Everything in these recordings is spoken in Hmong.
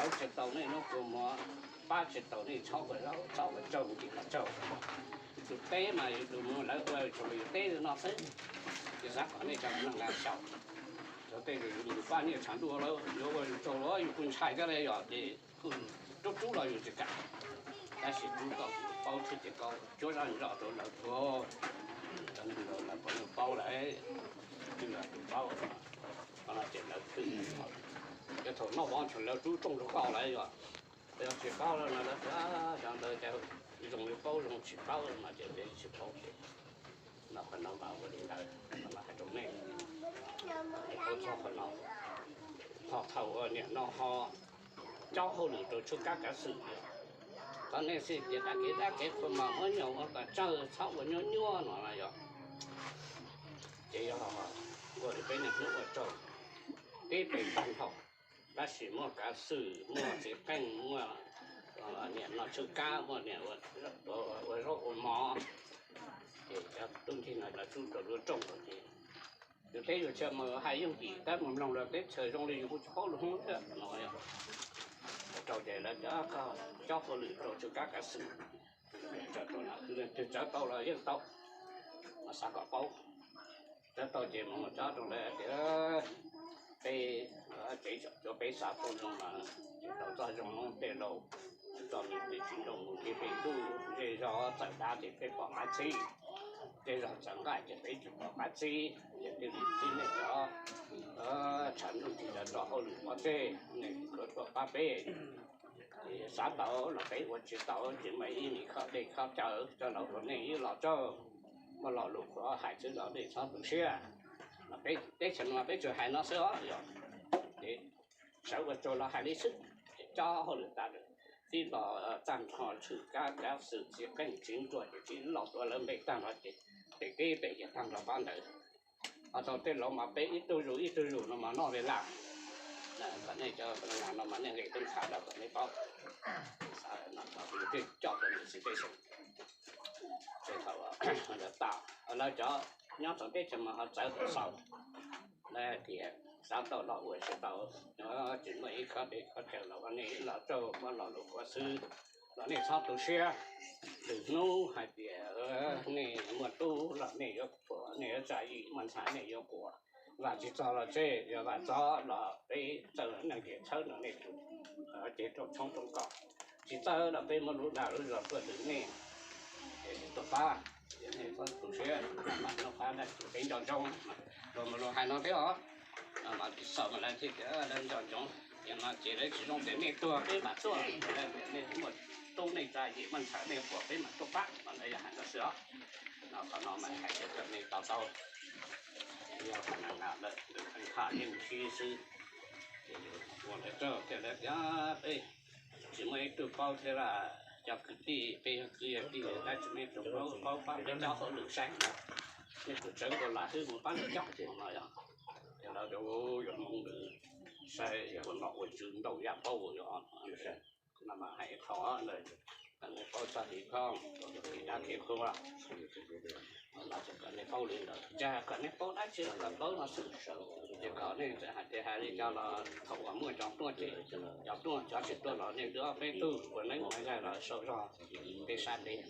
Pab tsis tau nej nub kua muag, pab tsis tau nej txhob ua zaub txhob ua tsaug, tsis kom tsaug. Tus teb mas yus tus muag lawv ua tsuas yus teb no xwb, ces xav kom nej cov neeg na xyaum. Cov tej zaum yus mus pab niaj tshav ntuj lawm yuav ua yus tsaug los yus kuj ntshai thiab li yom, ces kuj rub rub los yus tsis kam. Tab sis rub tau paub txhij ces koj cuab zaj zog rau lawv tuag, cov neeg lawv puav leej paub lawm, twb yog tus paub no ces lawv twb, yog thaum noj mov thaum lawv rub rooj rau koj lawm yog, yog tsis paub lawm no lawv tias cov ntawd ces zoo li paub zoo tsis paub mas ces tsis paub ces no qhov no mas ua li ntawd no hais rau nej. Txhob qhov no, ho thaum ua niam no ho cob hauj lwm rau tshuaj kab kav xwm, qhov nej xij tias dab kev dab kev qhua mas muab nyuag ua kom tsawg txhob ua nyuab nyuab no na yog, ces yog ua li peb niaj hnub ua tsaug, peb pem tag nrho, tab sis muaj kav xwm, muaj txiv qeej, muaj niam no tshuaj kab, muaj niam ua zaub ua mov, ces cov tub nrig no lawv rub rau lub rooj lawm ces yus teb yus chaw mas hais yooj yim tab mus mloog lawv teb chaws zoo li yus kuj tsis paub lus Hmoob thiab no. Rau ces lawv cov cob hauj lwm rau tshuaj kab kav xwm, twg txawv tau los yeej tau, xav kom paub. Txawv tau ces mus cob rau lawv tias peb, tsev cuab peb xav pub zoo mas tsis tau txoj zoo Hmoob tej laus, tso nws pem tsis zoo mus nrhiav pem ntuj, zej zog txawm dav ces peb pom qab txhib, zej zog txawm nqaij ces peb tsis pom qab txhib, ces twb txhib nej cov tshav ntuj tsis tau tso hauj lwm pov tseg, nej yuav tuaj pab peb. Xav tau los peb ua, tsis tau ces muaj ib me khob dej khob cawv coj los ua nej ib los tsaug, muaj lo lus qhuav hais xwb los nej txhob tu siab. Peb teb chaws no peb tsuas hais no xwb os yog, sawv ua tsaug los hais li xwb. Cob hauj lwm tas, tib los tag nrho tshwm kab kav xwm txiv qeej txiv nruas ces tib los tuav lawv npe tag nrho ces pem teb pem ces tag nrho pab ntawd. Ho thaum tej laus mas peb ib tug zus ib tug zus no mas noj li lawm. Kom nej cov no mas nej nqis teb ntshav los kom nej paub, coj tau nws txiv peb xyoo. Ces thaum lawv tas, lawv cov nyob txawv teb chaws mas ho txawv tau xaus, lawv hais tias xav tau los ua tsis tau, tsis muaj ib khob dej khob cawv los ua nej ib los tsaug, muaj lo lus qhuav xwb los nej txhob tu siab. Lwm hnub hais tias nej muaj tub los nej yuav puas, nej yuav tsa yim muaj ntxhais nej yuav puas. Vam tsis txog los tseg, yog vam txog los peb txawj neeg tias txhawb no nej tus cev rau tshoob rau kos. Tsis txawj los peb muab lub dag lub zog tuaj lwm nej, es tuaj pab, nej txhob tu siab, mam noj qab dab tsi peb nco ntsoov. Luag mas luag hais no thiab os, mas tsis txawj mas lawv thiaj tias lawv nco ntsoov, ces no ces lawv tsis zoo tias nej tuag peb mam tuaj, nej muaj tub nej tsa yim muaj ntxhais nej puas peb mam tuaj pab, mas lawv yog hais no xwb os. No qhov no mas hais tias kom nej to taub, yog qhov na lawm, qhov yeej sib xwb. Ces ua lawv txawj tias lawv tias peb tsis muaj ib tug paub thiab, cov kwv tij peb yog kwv yog tij tab sis nej tus paub paub pab peb cob hauj lwm saib, nej tus tsawv nkaus lam hwb mus pab lawv cob no yog. Ces lawv tias yuav hmoov lawm, saib ua nom ua tswv ntau yam paub yog no mas hais qhov lawm, kom nej paub txog kev khoom, kev dab kev qhua, los kom nej paub li ntawd, tsis kom nej paub dab tsi los kom paub no xwb. Ces kom nej txawm hais tias hais li cas los thaum uas muaj cov tuaj ces cov tuaj, cov tsis tuaj los nej twb ob peb tug ua neeb ua yaig los sau zog peb sab teb.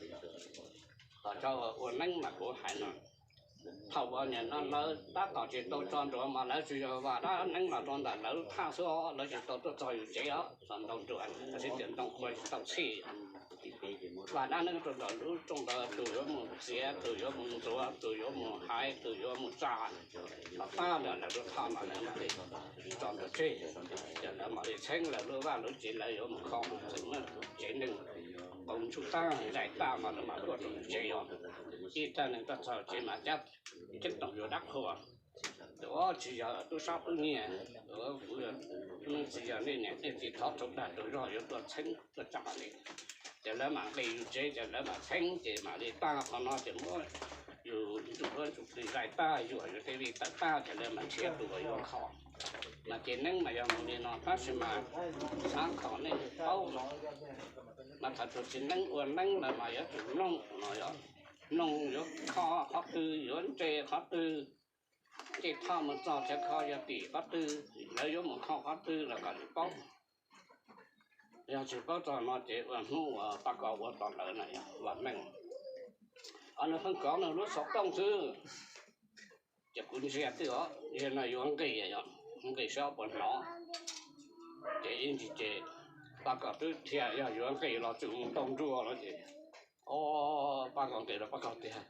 Los cov ua neeb mas kuv hais no, thaum uas nim no lawv tab tom tsis tau tso nruas mas lawv tsuas yog vam dab neeb los rau ntawm lawv lub thaj xwb os, lawv tsis tau tuaj txog yus tsev os, txog ntau nruas, tab sis tias ntoo qhua tsis tau txhij. Vam dab neeb rau ntawm lub rooj ntawd, tus yuav mus txiav, tus yuav mus ntxuav, tus yuav mus haiv, tus yuav mus tsa, los tag lawm lawv lub thaj mas lawv mam li tso nruas tseg, ces lawv mam li txheeb lawv lub vaj lub tsev, lawv yuav mus kho txwm muab tsev neeg qau ntsuj tag zais tag mas lawv mam tuaj rau tsev os. Ib tag neeg tuaj txog tsev mas cab ceeb toom yuav dab qhuas, tus tsis yog tub sab tub nyiag, kuv tsis yog nej niam nej txiv thov rau dag rau zog yuav tuaj txheeb tuaj tsa li. Ces lawv mam nqis yus tsev, ces lawv mam txheeb, ces mam li tag qhov no ces muab yus ntsuj duab ntsuj plig zais tag, yuam yus tej vij tawm tag, ces lawv mam nrhiav tus uas yuav kho. Mas ces neeb mas yog mus li no, tab sis mas xav kom nej paub, mas thaum tus txiv neeb ua neeb lawm mas yuav tsum mloog no yog, mloog yuav kho qhov twg, yuav ntse qhov twg, tej thoj mus txog tsev kho yog tim qhov twg, lawv yuav mus kho qhov twg los kom nws paub. Yog tsis paub txog no ces ua hnub uas Paj Kos ua tom ntawd na yog vam meej, nws pheej kov nws lub xov tooj xwb. Ces kuv ntsia twb os, yog no yuav nqis, nqis saib puas hnov. Ces ib ntsis ces Paj Kos twb thiaj yog yuav nqis los txawm mus ntaus nruas no ces, o, Paj Kos nqis los Paj Kos tias,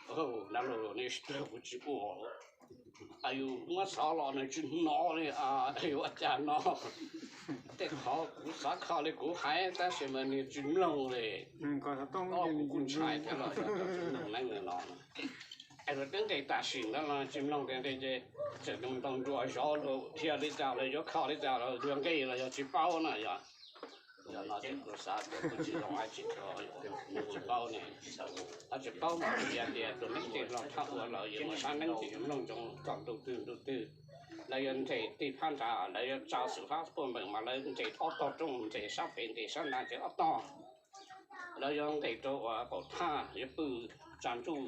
Dab laug, nej tsis tuag kuv tsis ua. Yus muab xov los nws tsis hnov li, yuav ua cas no. Tej qhov kuv xav kho li kuv hais tab sis mas nws tsis mloog li. Kuv kuj ntshai thiab los yog tsis mloog neeb no. Es lawv twb nqis tam sim ntawd los tsis mloog tias nqis ces txawm ntaus nruas zov los dhia li cas los yuav kho li cas los yuav nqis los yog tsis paub na yog. Yog no ces kuv xav tias kuv tsis zoo dab tsi, nws tsis paub ne, tsis paub mas yog tias tus neeb ces los thaj ua lawm yuav muaj sab neeb ces yuav mloog ntsoov txog ntu twg ntu twg. Lawv yuav ntes tej phab nrad, lawv yuav tsa xwm fab puag npeem mas lawv ntes ob tog rooj, ntes sab pem ntes sab nrad ces ob tog. Lawv yuav nqis rau uas qaum thaj yuav pw tsa ntsuj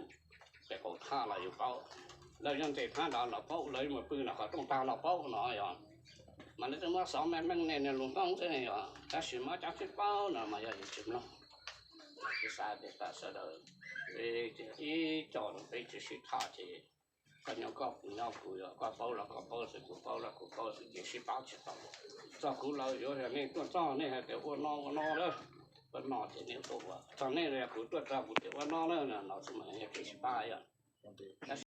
pem qaum thaj los yuav paub. Lawv yuav nqis phab nrad los paub, lawv yuav mus pw nram qhov rooj tag los paub no yog. Mas lawv twb muab xov meej meej niaj niaj lus Hmoob xwb ne yog, tab sis muab cov tsis paub no mas yog yus tsis mloog. Kuv xav tias kom sawv daws, peb ib co peb tsis sib tham ces koj nyob koj kuv nyob kuv, yog koj paub los koj paub xwb, kuv paub los kuv paub xwb ces sib pab tsis tau. Txog kuv lawm yuav yog nej tuaj txog nej hais tias ua no ua no lawm, ua no ces nej tuaj ua, txog nej los yog kuv tuaj txog kuv tias ua no lawm no xwb mas yog kev sib pab yog.